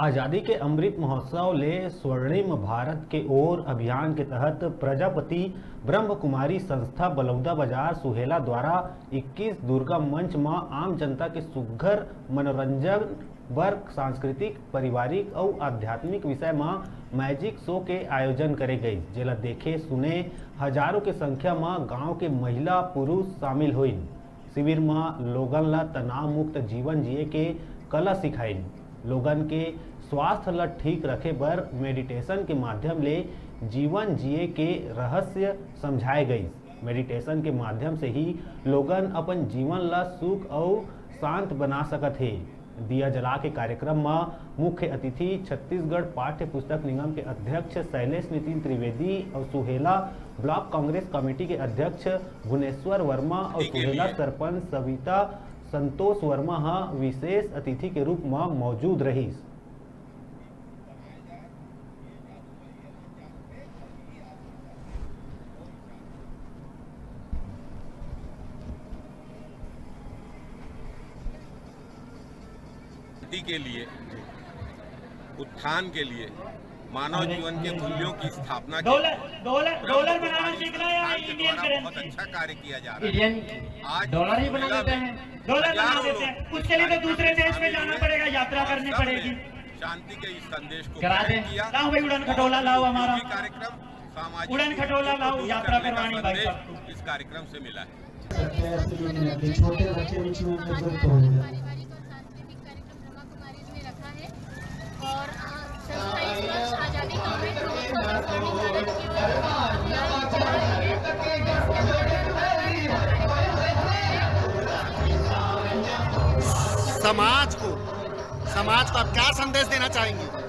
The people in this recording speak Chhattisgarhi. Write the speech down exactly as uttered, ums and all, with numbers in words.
आजादी के अमृत महोत्सव ले स्वर्णिम भारत के ओर अभियान के तहत प्रजापति ब्रह्म कुमारी संस्था बलौदा बाजार सुहेला द्वारा इक्कीस दुर्गा मंच म आम जनता के सुघ्घर मनोरंजन बर सांस्कृतिक, पारिवारिक अउ आध्यात्मिक विषय म मैजिक शो के आयोजन करे गइस, जेला देखे सुने हजारों के संख्या म गांव के महिला पुरुष शामिल होइन। शिविर म लोगन ल तनाव मुक्त जीवन जिए के कला सिखाइन। लोगन के स्वास्थ्य ल ठीक रखे बर मेडिटेशन के माध्यम ले जीवन जिए के रहस्य समझाए गइस। मेडिटेशन के माध्यम से ही लोगन अपन जीवन ल सुख अउ शांत बना सकत हे। दिया जला के कार्यक्रम म मुख्य अतिथि छत्तीसगढ़ पाठ्य पुस्तक निगम के अध्यक्ष शैलेश नितिन त्रिवेदी अउ सुहेला ब्लॉक कांग्रेस कमेटी के अध्यक्ष भुवनेश्वर वर्मा अउ सुहेला सरपंच सविता संतोष वर्मा ह विशेष अतिथि के रूप म मौजूद रहिस। शांति के लिए, उत्थान के लिए, मानव जीवन के मूल्यों की स्थापना के लिए डॉलर, डॉलर, डॉलर बनाना सीखना है या इंडियन करेंसी? बहुत अच्छा कार्य किया जा रहा है। इंडियन आज डॉलर ही बना देते हैं। डॉलर बना देते हैं, उसके लिए तो दूसरे देश में जाना पड़ेगा, यात्रा करनी पड़ेगी। शांति के इस संदेश को करा दे। लाओ भाई, उड़न खटोला लाओ हमारा। कार्यक्रम सामाजिक उड़न खटोला लाओ, यात्रा करवानी भाई साहब। इस कार्यक्रम से मिला है। छोटे बच्चे भी छुए तो दुख हो जाए। पारिवारिक और सांस्कृतिक कार्यक्रम ब्रह्मा कुमारीज ने रखा है और, अ, संस्था इस वर्ष आजादी का अमृत महोत्सव में स्वर्णिम भारत के ओर समाज को, समाज को आप क्या संदेश देना चाहेंगे?